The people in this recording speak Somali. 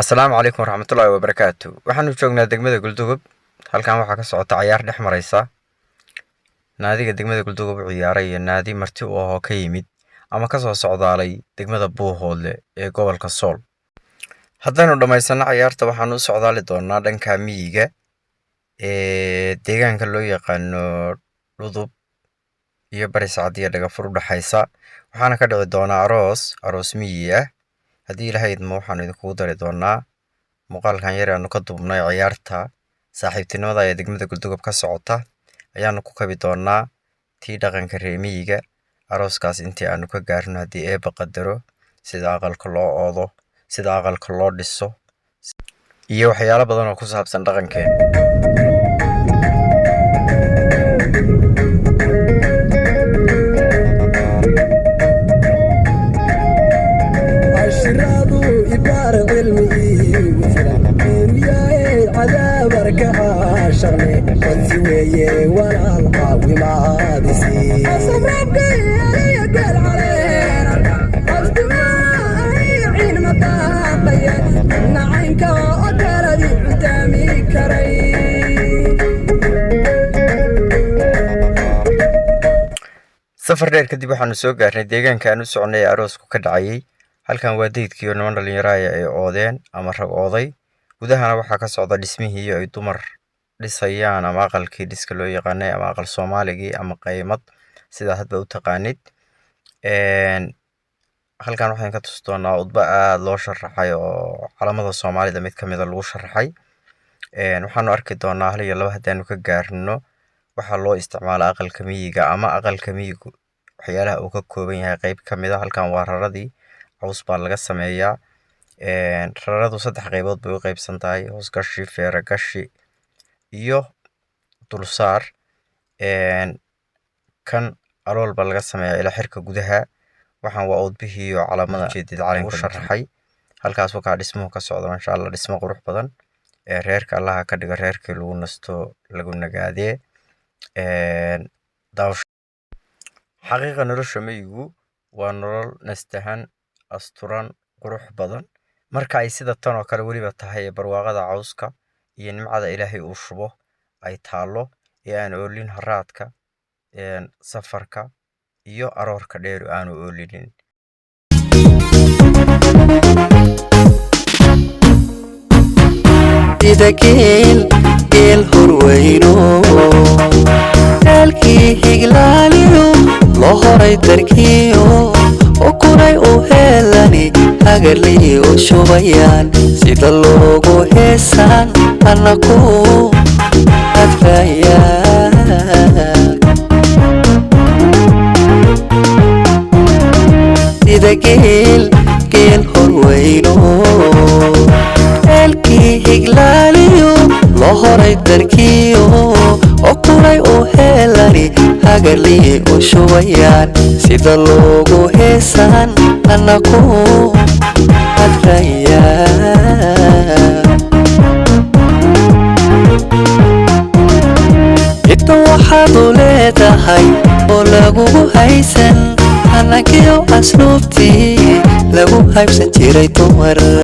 Asalaamu calaykum waraxmatullaahi wabarakaatu. Waxaanu joognaa degmada Goldogob. Halkan waxaa ka socota cayaar dhex maraysa naadiga degmada Goldogob u ciyaaray iyo naadi marti u ahoo ka yimid ama kasoo socdaalay degmada Buuhoodle ee gobolka Sool. Haddaynu dhammaysano cayaarta, waxaanu u socdaali doonaa dhanka miyiga ee deegaanka loo yaqaano Dhudub iyo Bari Sacad iyo Dhagafur u dhaxaysa. Waxaana ka dhici doonaa aroos, aroos miyi ah. Haddii Ilaahay idmo, waxaanu idinkugu dari doonaa muuqaalkan yar aanu ka duubnay ciyaarta saaxiibtinimada ee degmada Goldogob ka socota. Ayaanu ku kabi doonaa tii dhaqanka reer miyiga arooskaas intii aanu ka gaarno, haddii Eebba qadaro, sida aqalka loo oodo, sida aqalka loo dhiso iyo waxyaalo badan oo ku saabsan dhaqankeena. Ashiraadu ibaar cilmigiigu filan eeruyaay cadaab arkaxaashaqne codsi weeye walaal caawimaadisi. Safar dheer kadib waxaanu soo gaarnay deegaanka aan u soconay ee aroosku ka dhacayay. Halkan waa daydkii oo niman dhalinyaro ah ay oodeen ama rag ooday. Gudahana waxaa ka socda dhismihii ay dumar dhisayaan ama aqalkii dhiska loo yaqaanay ama aqal Soomaaligii ama qaymad, sidaa hadba u taqaanid. Halkan waxaan ka tusi doonaa udba aada loo sharaxay oo calamada Soomaalida mid ka mida lagu sharaxay. Waxaanu arki doonaa hal iyo laba haddaanu ka gaarno waxaa loo isticmaalaa aqalka miyiga ama aqalka miyigu waxyaalaha uu ka kooban yahay qayb ka mid a. Halkan waa raradii, caws baa laga sameeyaa. Raradu saddex qaybood bay u qaybsan tahay: hoosgashi, feeragashi iyo dulsaar. Kan alool baa laga sameeyaa ilaa xirka gudaha. Waxaan waa udbihii oo calamada ujeedid calanka lagu sharaxay. Halkaas wakaa dhismuhu ka socda, masha Allah, dhismo qurux badan. Ee reerka Allaha ka dhigo reerkii lagu nasto lagu nagaadee. Xaqiiqa nolosha miyigu waa nolol nastahan, asturan, qurux badan. Marka ay sida tan oo kale weliba tahay ee barwaaqada cawska iyo nimcada Ilaahay uu shubo ay taallo ee aan oolin haraadka, safarka iyo aroorka dheer aanu oolinin. Sida geel geel horweyno ceelkii higlaaliyo loo horay darkiyo ukuray u heelani hagarlii u shubayaan sida loogu heesaan ana ku adrayaa. Sida geel geel horweyno ceelkii higlaaliyo loo horay darkiyo okuray u heelani hagarlii u shubayaan sida loogu heesaan ana ku adrayaa. Inta waxaad u leedahay oo lagugu haysan hanagiyo asluubtii lagu haybsan jiray dumar.